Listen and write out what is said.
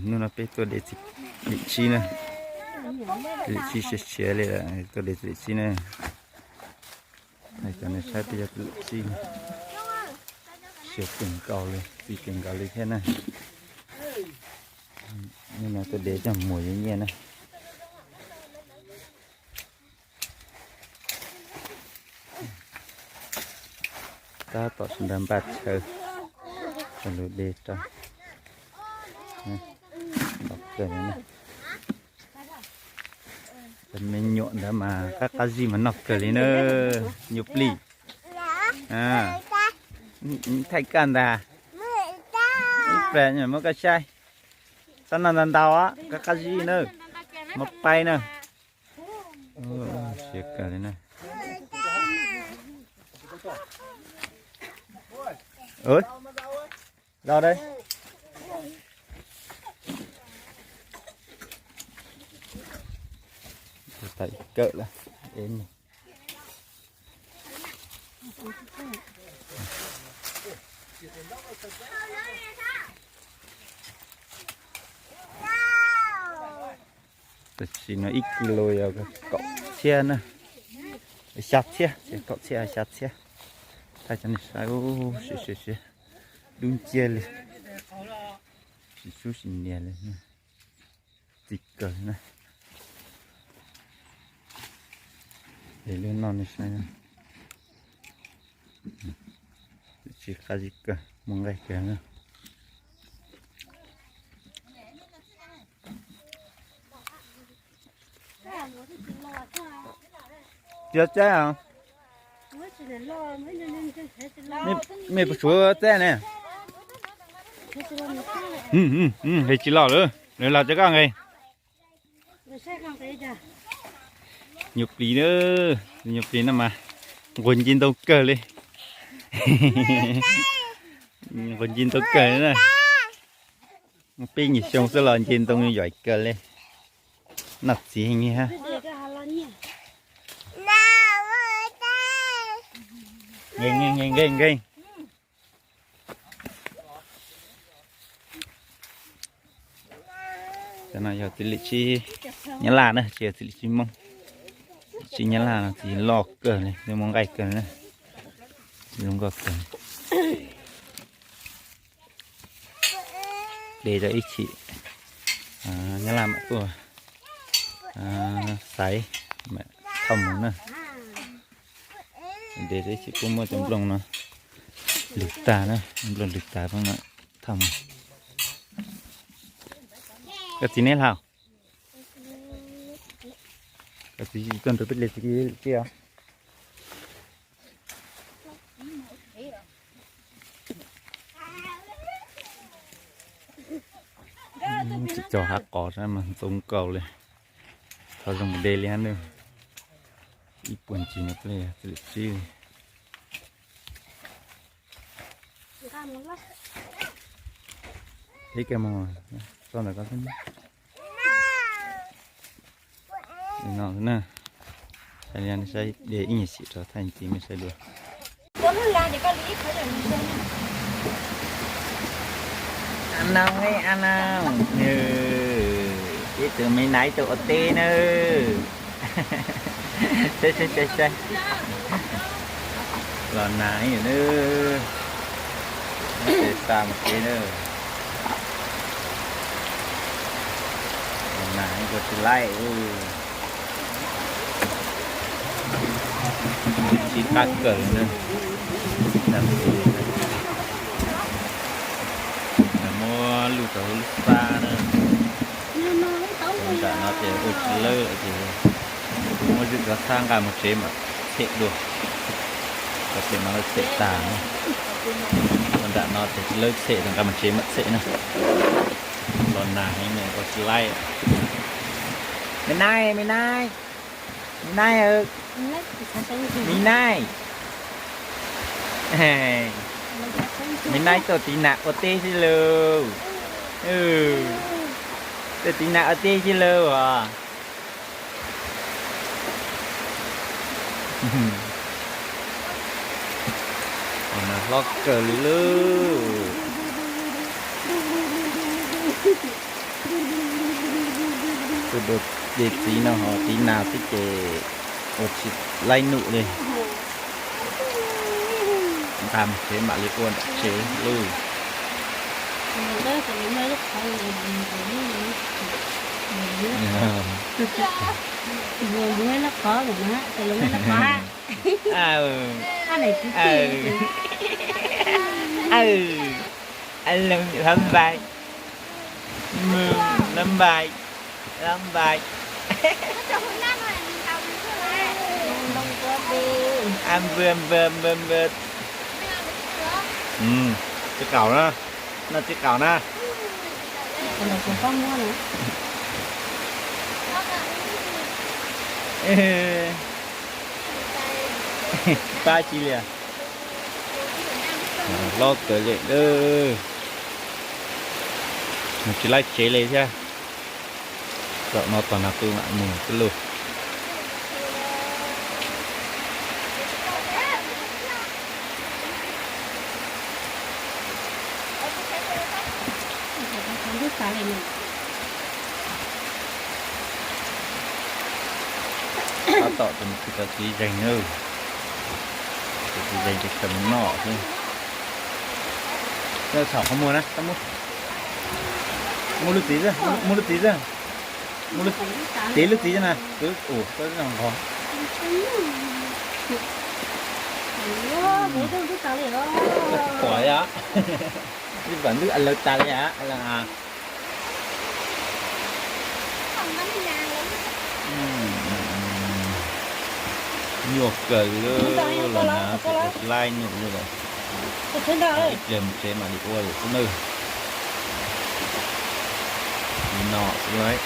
Hnub no peb tuaj de txiv lim tsib na. Lim tsib siav siav li, tuaj de txiv lim tsib na. Hais rau nej saib peb cov txiv lim tsib, siav kawg nkaus li, txi kawg nkaus li thiab na. Hnub no tuaj de coj mus yuav nyiaj na. Tab tom sawv ntawd npaj chaw rau lawv de rau. Cov me nyuam ntawd mas qab qab zib mas noj kawg li na. Nyuag plig, thaij kaj ntag. Ib pliag muab koj saib. Txhob noj ntau ntau, qab qab zib na. Muab paib na. Siav kawg li na. Los, tau ib kawm lawm. Tam sim no ib kis lus yog kaum txhiab na, xya txhiab, kaum txhiab xya txhiab. Thaij cov nej saib, siav siav siav, dub nciab li, sim sub sim nias li, txi kawg na. Es lub no nej saib, tsis qab zib kawg, muaj nqaij kawg na. Txiav txaib os. Mej puas tsuav txaib ne? Hais tsis los lawm, lawv los cov koj nqe. Nyuag plis na, nyuag plis no mas nquas nce ntoo kawg li. Nquas nce ntoo kawg na. Peb nyuag xyoo xwb los nce ntoo yam kawg li. Noj txiv heev li hab. Nqe nqe nqe nqe. Cov no yog txiv lim tsib Nyab Laj na, tsis yog txiv lim tsib Hmoob. Txiv lim tsib Nyab Laj no txiv loj kawg li, muaj nqaij kawg li na. Txiv zoo nkauj kawg. De rau ib chim Nyab Laj mam tuaj xaiv, mam thauj mus na. De rau ib chim kuj muab cov nplooj no lwg tag na, nplooj lwg tag peb mam thauj mus. Koj txiv neb hlau? Koj txiv tuaj nrog peb de txiv lim tsib os. Tsis txog hav qos mas ntxoov nkaus li. Thov zoo de li hab nawb. Ib puag ntsis no peb txiv lim tsib. Ib kawg mus, tso ntawm ko xwb. No na, saib, saib de ib nyuag sim rau thaij ntxiv mej saib dua. Anoo, anoo, ib tug me nais tuaj ua teb na. Saib, saib, saib, saib. Los nag ib yam na. Tsev tas mus tsev na. Los nag ua tsis laib. Tsis qab kawg na. Muab lug rau hauv lub xab na. Nram no ces ua tsis lawb lawm ces muab zwm rov xab nqa mus tsev mam them dua. Rau pem no lawv them tag na. Ua nram no ces tsis lawb them, rov nqa mus tsev mam them na. Los nag heev, ua tsis laib. Me naib, me naib, me naib, me naib, me naib tuaj tiv nag ua teb xwb lauj. Tuaj tiv nag ua teb xwb lauj os. Hlob kawg li lauj. Tus dua de txiv no ho tiv nas xwb ces ua tsis laib num li. Nqa mus tsev mam li ua nram tsev lauj. Lawv npais, lawv npais, lawv npais. Npawg, npawg, npawg, npawg. Txiv qaub na, noj txiv qaub na. Pab tsi li, loj kawg li. Mus tsis laib tsev li thiab. Zaum no tos nas tu mam mus xwb lauj. Tab tom tus txiv zeeg na, tus txiv zeeg ces khaws mus noj xwb. Txhom qhov muag na, muab lub txiv, muab lub txiv xwb, muab lub, tiv lub txiv xwb na, kwv ua koj nqos. Koj tsis pom li os, tsis pom ntwb a lawv tas li a. Nyuaj kawg li, los na tsis laib num li lawm. Ib pliag mus tsev mam li ua lawm xwb nawb. Li no xwb lauj.